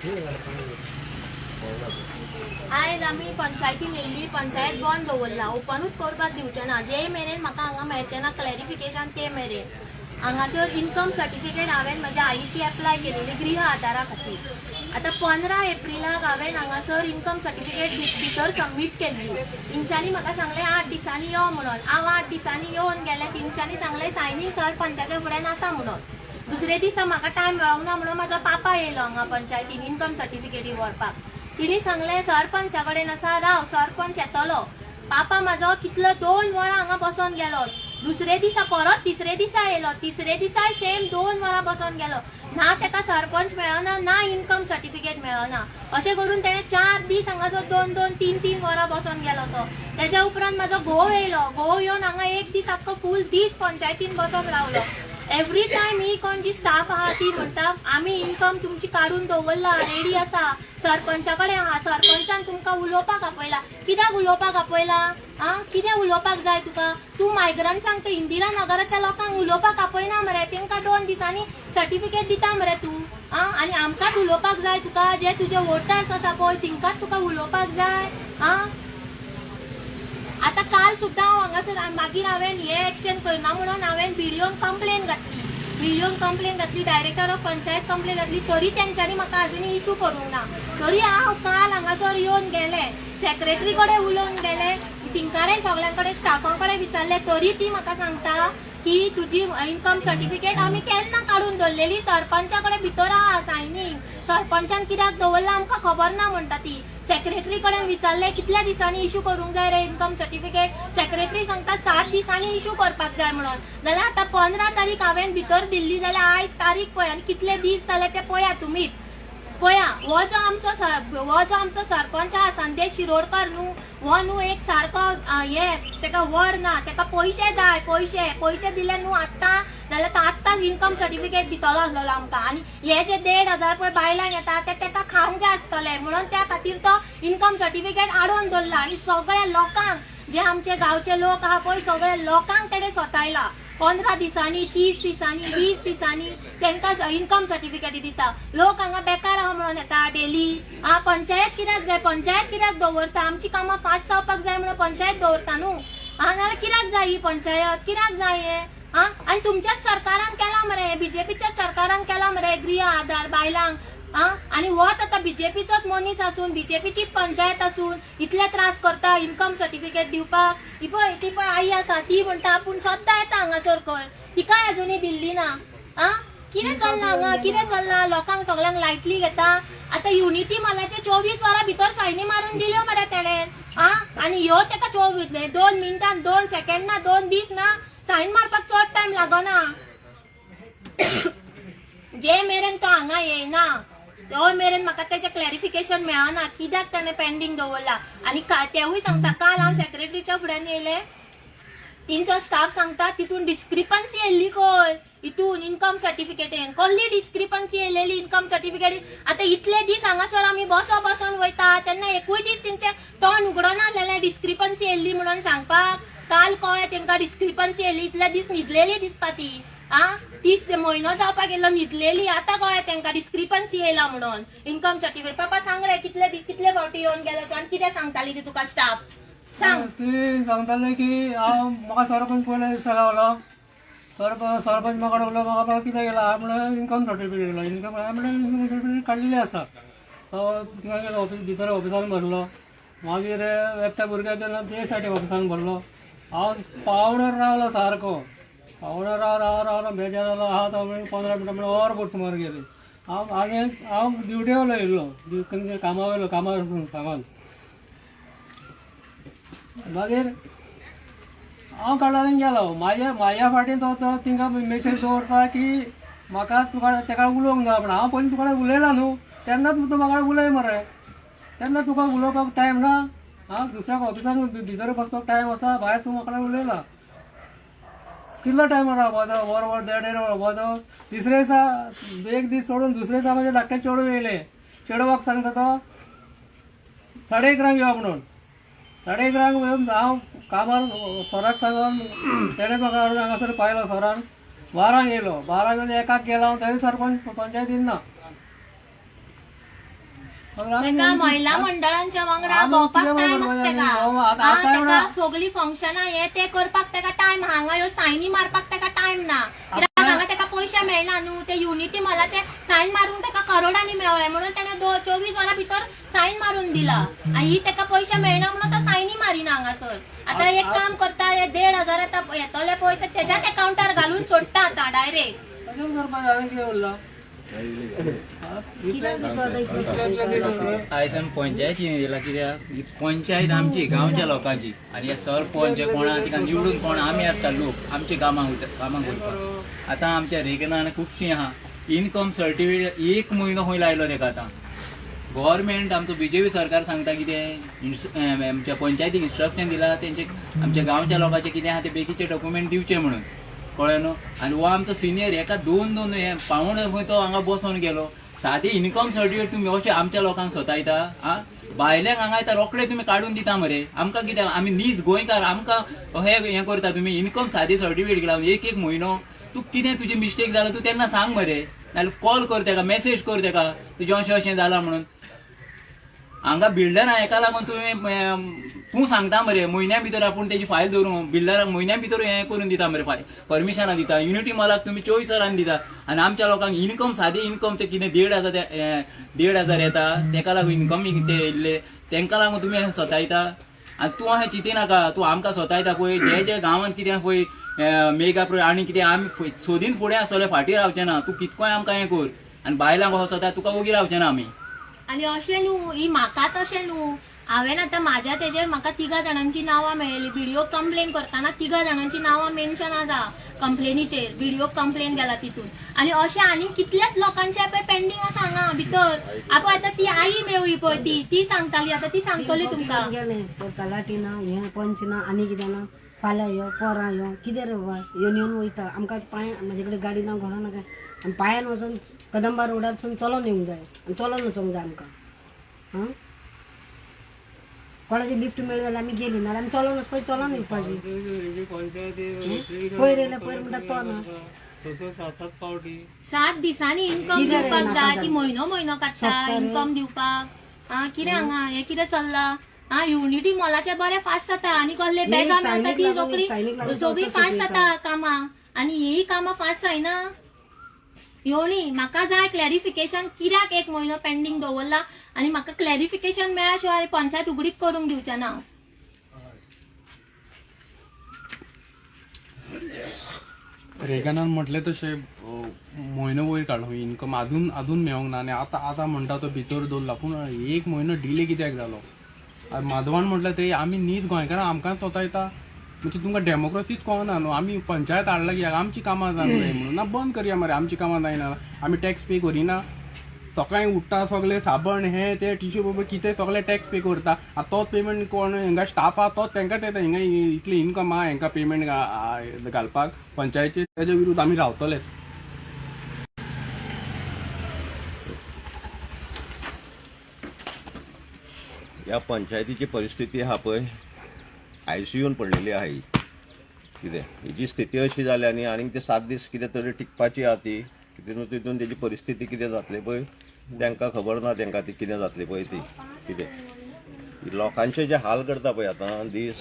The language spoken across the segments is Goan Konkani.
आयज आमी पंचायतीन येयल्ली. पंचायत बंद दवरला, ओपनूच करपाक दिवचे ना जे मेरेन म्हाका हांगा मेळचें ना क्लॅरिफिकेशन ते मेरेन. हांगासर इन्कम सर्टिफिकेट हांवें म्हज्या आईची एप्लाय केलेली गृह आधारा खातीर. आतां 15 एप्रिलाक हांवें हांगासर इन्कम सर्टिफिकेट भितर सबमीट केल्ली. तेंच्यांनी म्हाका सांगलें 8 दिसांनी यो म्हणून. हांव 8 दिसांनी येवन गेलें. तेंच्यांनी सांगलें सायनींग सरपंचाच्या फुड्यान आसा म्हणून. दुसरे दिसा म्हाका टायम मेळोंक ना म्हणून म्हाजो पापा येयलो हांगा पंचायतीन इन्कम सर्टिफिकेटी व्हरपाक. तिणी सांगलें सरपंचा कडेन आसा, राव, सरपंच येतलो. पापा म्हाजो कितलो 2 वरां हांगा बसोन गेलो. दुसरे दिसा परत तिसरे दिसा येयलो. तिसरे दिसाय सेम 2 वरां बसोन गेलो. ना तेका सरपंच मेळना, ना इन्कम सर्टिफिकेट मेळना. अशें करून तेणें 4 दीस हांगासर दोन दोन तीन तीन वरां बसोन गेलो तो. तेज्या उपरांत म्हाजो घोव येयलो. घोव येवन हांगा एक दीस, आख्खो फूल दीस पंचायतीन बसोन रावलो. एवरी टायम ही कोण जी स्टाफ आहा ती म्हणटा, आमी इन्कम तुमची काडून दवरला, रेडी आसा, सरपंचा कडेन आहा, सरपंचान तुमकां उलोवपाक आपयला. कित्याक उलोवपाक आपयला? आं, कितें उलोवपाक जाय तुका? तूं मायग्रंट्सांक, ते इंदिरा नगराच्या लोकांक उलोवपाक आपयना मरे. तेंकां 2 दिसांनी सर्टिफिकेट दिता मरे तूं. आं, आनी आमकांच उलोवपाक जाय तुका? जे तुजे वोटर्स आसा पळय, तेंकांच तुका उलोवपाक जाय? आं, आता काल सुद्दां हांव हांगासर. मागीर हांवें हे एक्शन करना म्हणून हांवें बीडीओन कंप्लेन घातली. बीडीओन कंप्लेन घातली, डायरेक्टर ऑफ पंचायत कंप्लेन घातली, तरी तेंच्यांनी म्हाका अजुनूय इशू करूंक ना. तरी हांव काल हांगासर येवन गेलें, सेक्रेटरी कडेन उलोवन गेलें, तिंकाडे सगळ्यां कडेन, स्टाफां कडेन विचारलें, तरी ती म्हाका सांगता की तुजी इन्कम सर्टिफिकेट आमी केन्ना काडून दवरलेली, सरपंचा कडेन भितर आहा सायनींग, सरपंचान कित्याक दवरला आमकां खबर ना म्हणटा ती. सेक्रेटरी कडेन विचारलें, कितल्या दिसांनी इशू करूंक जाय रे इन्कम सर्टिफिकेट? सेक्रेटरी सांगता 7 दिसांनी इशू करपाक जाय म्हणून. जाल्यार आतां 15 तारीख हांवें भितर दिल्ली, जाल्यार आयज तारीख पळय आनी कितले दीस जाले ते पळया तुमीच पळया. हो जो आमचो सरपंच आहा संदेश शिरोडकर न्हू, हो न्हू एक सारको हे तेका वर ना, तेका पयशे जाय, पयशे. पयशे दिले न्हू आत्तां जाल्यार तो आत्तांच इन्कम सर्टिफिकेट दितलो आसलेलो आमकां. आनी हे जे 1500 पळय बायलांक येता ते तेका खावंक जाय आसतले म्हणून त्या खातीर तो इन्कम सर्टिफिकेट हाडून दवरला. आनी सगळ्या लोकांक, जे आमचे गांवचे लोक आहा पळय, सगळ्या लोकांक तेणे सोतायला. 15 दिसांनी, 30 दिसांनी, 20 दिसांनी तांकां इन्कम सर्टिफिकेट दिता. लोक हांगा बेकार आहा म्हणून येता डेली. आ, पंचायत कित्याक जाय? पंचायत कित्याक दवरता? आमची कामां फास्ट जावपाक जाय म्हणून पंचायत दवरता न्हू. आ, नाल्यार कित्याक जाय ही पंचायत? कित्याक जाय हे? आ, आनी तुमच्याच सरकारान केला मरे, बीजेपीच्याच सरकारान केला मरे गृह आधार बायलांक. आ, आनी होच आतां बीजेपीचोच मनीस आसून, बीजेपीचीच पंचायत आसून इतले त्रास करता इन्कम सर्टिफिकेट दिवपाक. ही पळय, ती पळय आई आसा, ती म्हणटा आपूण सद्दां येता हांगासर खंय, तिकाय अजुनूय दिल्ली ना. आ, कितें चल्लां हांगा? कितें चल्लां? लोकांक सगळ्यांक लायटली घेता. आतां युनिटी मॉलाचे 24 वरां भितर सायनी मारून दिल्यो मरे तेणें. आ, आनी ह्यो तेका 24, 2 मिनटां, 2 सेकंड ना, 2 दीस ना, सायन मारपाक चड टायम लागना. जे मेरेन तो हांगा येयना तो मेरेन म्हाका तेचें क्लॅरिफिकेशन मेळना, कित्याक ताणें पेंडींग दवरला. आनी तेवूय सांगता, काल हांव सेक्रेटरीच्या फुड्यान येयलें, तेंचो स्टाफ सांगता तितून डिस्क्रिपन्सी येयल्ली खंय. हितून इन्कम सर्टिफिकेटीन कसली डिस्क्रिपन्सी येयलेली इन्कम सर्टिफिकेटीन? आतां इतले दीस हांगासर आमी बसो बसोन वयता तेन्ना एकूय दीस तेंचे तोंड उगडना डिस्क्रिपन्सी येयल्ली म्हणून सांगपाक. काल कळ्ळें तेंकां डिस्क्रिपन्सी येयली. इतले दीस न्हिदलेली दिसता ती. आ, 30 म्हयनो जावपाक गेलो, न्हिदलेली. आतां कळ्ळें तेंकां डिस्क्रिपन्सी येयला म्हणून इन्कम सर्टिफिकेट. पापा, सांग रे, कितले फावटी येवन गेले तूं आनी कितें सांगताली ती तुका स्टाफ? सांग. ती सांगताले की हांव म्हाका सरपंच पयले दिसा गावलो. सरपंच सरपंच म्हाका उलो, म्हाका कितें गेला? हांवें म्हणलें इन्कम सर्टिफिकेट गेलो. इन्कम, हांवें म्हणलें इन्कम सर्टिफिकेट काडलेली आसा. तो थिंगा गेलो, ऑफिस भितर ऑफिसान भरलो. मागीर एकट्या भुरग्याक गेलो, ते सायडीक ऑफिसान भरलो. हांव पावणेर रावलो, सारको पावणेर राव राव रावलो, बेजार जालो. आहा तो 15 मिनटां म्हणल्यार वर भर सुमार गेली. हांव आनी हांव ड्युटे वयलो येयल्लो, कामा वयलो, कामार सांगोन. मागीर हांव काडला आनी गेलो. म्हाज्या फाटीं तो तो तिंका मेसेज दवरता की म्हाका तुका तेका उलोवंक जाय. पूण हांव पयलीं तुका उलयला न्हू, तेन्नाच तूं म्हाका उलय मरे. तेन्ना तुका उलोवपाक टायम ना. हांव दुसऱ्या ऑफिसान भितर बसपाक टायम आसा, भायर तूं म्हाका उलयला. कितलो टायम रावपाचो? वर वर देड देड रावपाचो? तिसरे दिसा, एक दीस सोडून दुसरे दिसा म्हाजे धाकटे चेडूं येयलें. चेडवाक सांगता तो 11:30 यो म्हणून. 11:30 येवन हांव कामार सराक सांगून, तेणें म्हाका हाडून हांगासर पायलो सरान. 12 येयलो. 12 येवन 1 गेलो हांव, थंय सरपंच पंचायतीन ना. मागीर आमी तेका महिला मंडळांच्या वांगडा आमी भोंवपाक कितें टायम करपाचें आसा तेका. आमी? आतां हा, आतां तेका एवढा- सगळीं फंक्शनां हे ते करपाक तेका टायम, हांगा ह्यो सायनी मारपाक तेका टायम ना. कित्याक हांगा तेका पयशे मेळना न्हू, ते युनिटी मॉलाचे सायन मारून तेका करोडांनी मेळ्ळे म्हणून तेणे 24 वरां भितर सायन मारून दिला. आनी ही तेका पयशे मेळना म्हणून तो सायनी मारिना हांगासर. आतां एक काम करता, हे 1,500 आतां येतले पळय ते तेज्याच एकाउंटार घालून सोडटा आतां डायरेक्ट. अशें करपाचें हांवें कितें उरलां? आयज आमी पंचायतीन येयला कित्याक ही पंचायत आमची गांवच्या लोकांची आनी हे सरपंच जे कोण आहा तिका निवडून कोण आमी हाडटा लोक आमच्या कामाक वयता, कामाक वयता. आतां आमच्या रेगनान खुबशीं आहा इनकम सर्टिफिकेट एक म्हयनो खंय लायलो तेका. आतां गव्हर्मेंट आमचो बीजेपी सरकार सांगता कितें आमच्या पंचायतीक इन्स्ट्रक्शन दिला तेंचे आमच्या गांवच्या लोकांचे कितें आहा ते बेगीचे डॉक्युमेंट दिवचे म्हणून, कळ्ळें न्हू. आनी हो आमचो सिनियर एका दोन दोन हे पावण खंय तो हांगा बसोन गेलो. सादी इनकम सर्टिफिकेट तुमी अशें आमच्या लोकांक सतायता आ, भायल्यांक हांगा येता रोखडे तुमी काडून दिता मरे. आमकां कितें, आमी नीज गोंयकार, आमकां हे हें करता तुमी इनकम सादी सर्टिफिकेट लावन एक एक म्हयनो. तूं कितें तुजी मिस्टेक जाला तूं तेन्ना सांग मरे, नाल्यार कॉल कर तेका, मेसेज कर तेका तुजें अशें अशें जालां म्हणून. हांगा बिल्डरां हेका लागून तुवें तूं सांगता मरे म्हयन्या भितर आपूण तेजी फायल दवरून बिल्डरांक म्हयन्या भितर हें करून दिता मरे, फायल परमिशनां दिता. युनिटी मॉलाक तुमी 24 वरांनी दिता आनी आमच्या लोकांक इनकम सादी इनकम ते कितें 1,500 1,500 येता तेका लागून इनकम ते येयल्ले तेंकां लागून तुमी अशें सतायता. आनी तूं अशें चिंतिनाका, तूं आमकां सतायता पळय जे जे गांवांत कितें पळय मेगा पळय आनी कितें आमी सोदीन फुडें आसतले, फाटीं रावचे ना. तूं कितकोय आमकां हें कर आनी बायलांक असो सताय तुका ओगी रावचे ना आमी. आनी अशें न्हू ही म्हाका तशें न्हू, हांवें आतां म्हाज्या तेजेर म्हाका तिगा जाणांची नांवां मेळ्ळी. बीडीओ कंप्लेन करतना तिगा जाणांची नांवां मेन्शन आसा कंप्लेनीचेर, बीडीओ कंप्लेन गेला तितून. आनी अशें आनी कितल्याच लोकांचे पळय पेंडींग आसा हांगा भितर. आपय आतां ती आई मेवळी पळय ती ती सांगताली, आतां ती सांगतली तुमकां. गेलें तलाठी ना, हें पंच ना, आनी कितें ना. फाल्यां यो परां यो कितें रे बाबा, येवन येवन वयता. आमकां पांय, म्हाजे कडेन गाडी ना, घोडो ना काय, आनी पांयान वचून कदंबा रोडारसून चलोन येवंक जाय आनी चलोन वचोंक जाय आमकां. आं, कोणाची लिफ्ट मेळ्ळी जाल्यार आमी गेली, नाल्यार आमी चलोन वचपाची, चलोन येवपाची. पंचायती पयर येयले पयर म्हणटा तो ना. स 7-7 पावटी 7 दिसांनी इन्कम कितें रे दिवपाक नाका जाय, ती जालें. म्हयनो म्हयनो काडटा सोंपता रे. इन्कम दिवपाक. आं कितें हांगा हें कितें चल्लां? आं युनिटी मॉलाचे बरें फास्ट जाता आनी कसले हे बॅगां मेळटा सायनीक ती लागून, रोखडी सायनीक लागून सगळी तसो फास्ट सगळी जाता कामां आनी ही कामां फास्ट जायना. येवनी म्हाका जाय क्लॅरिफिकेशन कित्याक एक म्हयनो पेंडींग दवरला आनी म्हाका क्लॅरिफिकेशन मेळ्ळ्या शिवाय पंचायत उगडीच करूंक दिवचें ना. रेगनान म्हटलें तशें म्हयनो वयर काडलो इनकम अजून अजून मेळोंक ना आनी आतां आतां म्हणटा तो भितर दवरला, पूण एक म्हयनो डिले कित्याक जालो? माधवान म्हटलें ते आमी नीज गोंयकारां आमकां स्वता येता, म्हणजे तुमकां डेमोक्रेसीच कळना न्हू. आमी पंचायत हाडला कित्याक? आमची कामां जावंक जाय म्हणून. ना बंद करया मरे, आमची कामां जायना, आमी टॅक्स पे करिना. सकाळी उठ्ठा सगळे साबण हे ते टिश्यू पेपर कितें सगळे टॅक्स पे करता. आतां तोच पेमेंट कोण हिंगा स्टाफ आहा तोच तांकांच येता. हिंगा इतली इनकम आहा हेंकां पेमेंट घालपाक पंचायतीचे, तेजे विरुद्ध आमी रावतले. ह्या पंचायतीची परिस्थिती आहा पळय आयसीयून पडलेली आहा ही. कितें हेजी स्थिती अशी जाल्या न्ही, आनीक ते 7 दीस कितें तरी टिकपाची आहा ती. तितून तितून तेजी परिस्थिती कितें जातली पळय तांकां खबर ना, तांकां ती कितें जातली पळय ती. कितें लोकांचे जे हाल करता पळय आतां दीस,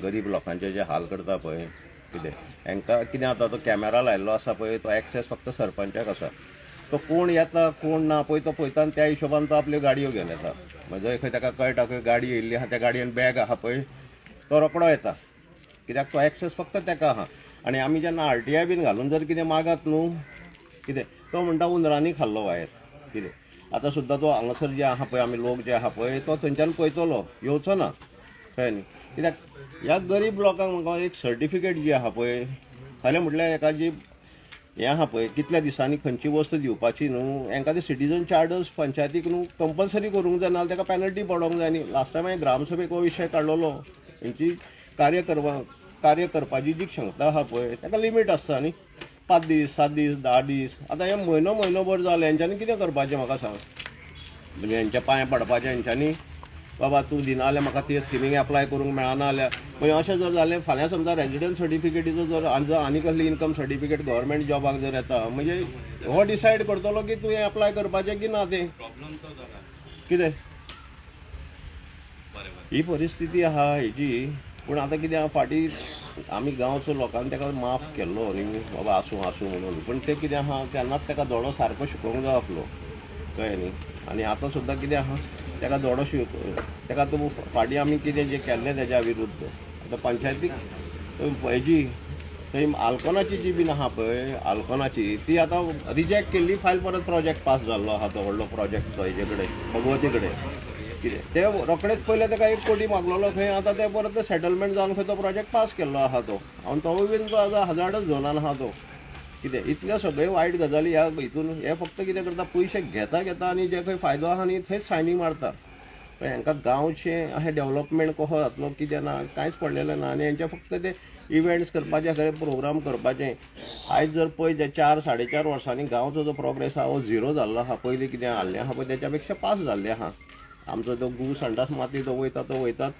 गरीब लोकांचे जे हाल करता पळय कितें हेंकां कितें आतां तो कॅमेरा लायल्लो आसा पळय तो एक्सेस फक्त सरपंचाक आसा. तो कोण येता कोण ना पळय तो पळयता आनी त्या हिशोबान तो आपल्यो गाडयो घेवन येता. म्हणजे खंय ताका कळटा खंय गाडी येयल्ली आहा, त्या गाडयेन बॅग आहा पळय तो रोकडो येता, कित्याक तो एक्सेस फक्त ताका आहा. आनी आमी जेन्ना आरटीआय बीन घालून जर कितें मागत न्हू कितें तो म्हणटा उंदरांनी खाल्लो वायर. कितें आतां सुद्दां तो हांगासर जे आहा पळय आमी लोक जे आहा पळय तो थंयच्यान पळयतलो, येवचो ना, कळ्ळें न्ही. कित्याक ह्या गरीब लोकांक म्हाका एक सर्टिफिकेट जी आहा पळय, खरें म्हटल्यार हेका जी हें आहा पळय कितल्या दिसांनी खंयची वस्तू दिवपाची न्हू, हेंकां ते सिटीजन चार्टर्स पंचायतीक न्हू कंपल्सरी करूंक जाय, नाजाल्यार ताका पेनल्टी पडोंक जाय न्ही. लास्ट टायम हांवें ग्रामसभेक हो विशय काडलेलो, हेंची कार्य करपाची जी क्षमता आहा पळय ताका लिमीट आसता न्ही, 5 दीस 7 दीस 10 दीस. आतां हे म्हयनो म्हयनोभर जालें, हेंच्यांनी कितें करपाचें म्हाका सांग? म्हणजे हेंच्या पांय पडपाचें हेंच्यांनी, बाबा तूं दिना जाल्यार म्हाका ते स्किमींक एप्लाय करूंक मेळना जाल्यार. म्हणजे अशें जर जालें फाल्यां समजा रेजिडंट सर्टिफिकेटीचो जर आनी कसली इनकम सर्टिफिकेट गव्हर्मेंट जॉबाक जर येता, म्हणजे हो डिसायड करतलो की तुवें एप्लाय करपाचें की ना तें कितें. ही परिस्थिती आहा हेजी. पूण आतां कितें आहा, फाटीं आमी गांवचो लोकांनी ताका माफ केल्लो न्ही, बाबा आसूं आसूं म्हणून. पूण तें कितें आहा, तेन्नाच ताका धडो सारको शिकोवंक जाय आसलो, कळ्ळें न्ही. आनी आतां सुद्दां कितें आहा, ताका धडो ताका तो फाटीं आमी कितें जें केल्लें तेज्या विरुद्ध आतां पंचायतीक हेजी थंय आल्कोनाची जी बीन आहा पळय, आल्कोनाची ती आतां रिजेक्ट केल्ली फायल परत प्रोजेक्ट पास जाल्लो आहा तो व्हडलो प्रोजेक्ट तो हेजे कडेन भगवती कडेन कितें ते रोखडेच पयलें ताका 1 कोटी मागलेलो खंय, आतां ते परत सेटलमेंट जावन खंय तो प्रोजेक्ट पास केल्लो आहा तो. आनी तोवूय बीन तो आतां हजार्डस झोनान आहा तो. कितें इतल्यो सगळ्यो वायट गजाली ह्या हितून हे फक्त कितें करता, पयशे घेता घेता आनी जे खंय फायदो आहा न्ही थंयच सायनी मारता. पण हांकां गांवचें अशें डेवलपमेंट कसो जातलो कितें ना कांयच पडलेलें ना. आनी हेंचे फक्त ते इव्हेंट्स करपाचे, खरें प्रोग्राम करपाचे. आयज जर पळय जे 4 साडे 4 वर्सांनी गांवचो जो प्रोग्रेस आहा हो झिरो जाल्लो आहा. पयलीं कितें हाडलें आहा पळय तेच्या पेक्षा पास जाल्लें आहा. आमचो तो गू संडास माती तो वयता तो वयतात,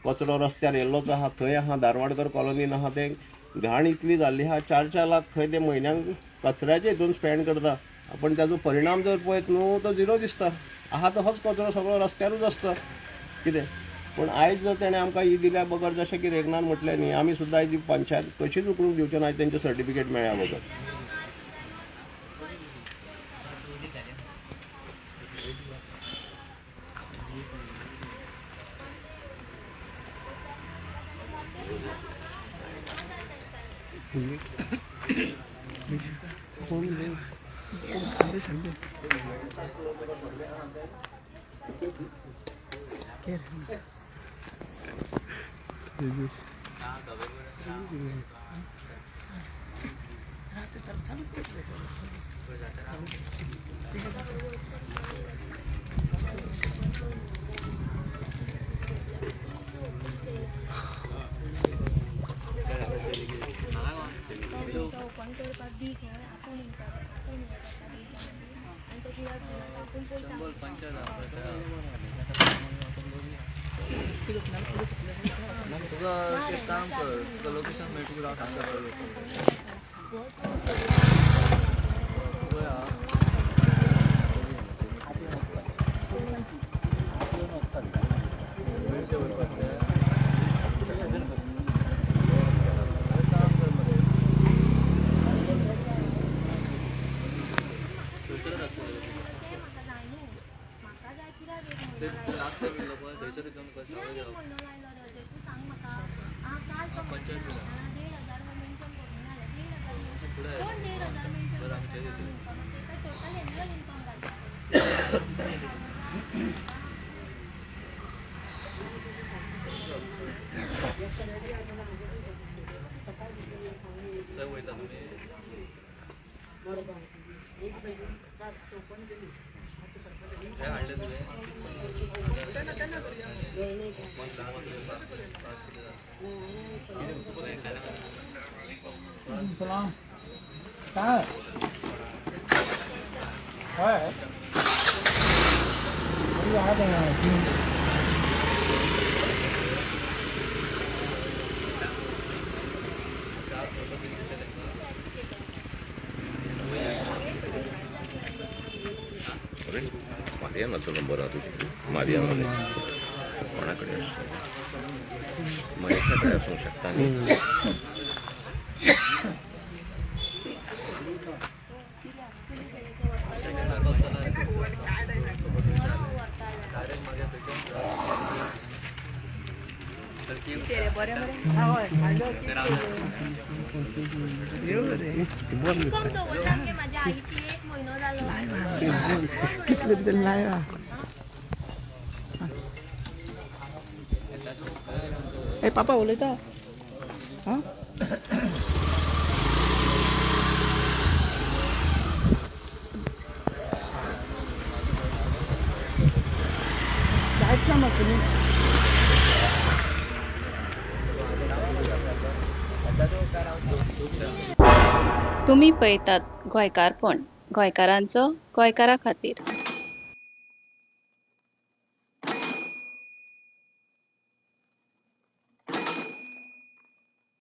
कचरो रस्त्यार येयल्लोच आहा, थंय आहा धारवाडकर कॉलनीन आहा ते घाण इतली जाल्ली आहा, 4-4 लाख खंय ते म्हयन्याक कचऱ्याचे हितून स्पेंड करता. पूण ताजो परिणाम जर पळयत न्हू तो झिरो दिसता आहा, तसोच कचरो सगळो रस्त्यारूच आसता कितें. पूण आयज जर तेणें आमकां ही दिल्या बगर, जशें की रेगनान म्हटलें न्ही, आमी सुद्दां आयज ही पंचायत कशीच उखलूंक दिवचे ना तेंचें सर्टिफिकेट मेळ्ळ्या बगर. ओपन करपाक दी खंय आपूण आपूण हें करता आनी तो कित्याक आपूण पयता. तुका एक काम कर, तुका लोकेशन मेळटा तुका हांव सांगता पळय. पळय आं. मेळटे वचपाक ते. काम कर मरे. थंयसरच आसतलें. तें म्हाका जाय न्हू, म्हाका जाय कित्याक एक ते म्हयनो लायलो, लास्ट टायम येयल्लो पळय थंयसर येवन कित्याक एक म्हयनो लायलो रे तूं सांग म्हाका. आं काल तो पंचायत म्हणटा 1,500 मेन्शन करूंक ना जाल्यार 1,500 फुडें कोण 1,500 मेन्शन बरं, आमच्या करता इथे. इन्कमाचेर? काय टोटल एन्युअल इन्कम घालता? थंय वयता तुमी. हे हाडले तुवें? पास केले. काय हय मारियानाचो नंबर आहा तुजे? मारियाना कोणा कडेन आसता? महेशा कडेन आसूंक शकता न्ही. डायरेक्ट मागीर थंयच्यान इन्कम दवरला की माझ्या आईची 1 म्हयनो जालो. कितले भितर ए पापा उलयता आं. जायत ना म्हाका न्ही. तुमी पळयतात गोंयकारपण, गोंयकारांचो गोंयकारा खातीर.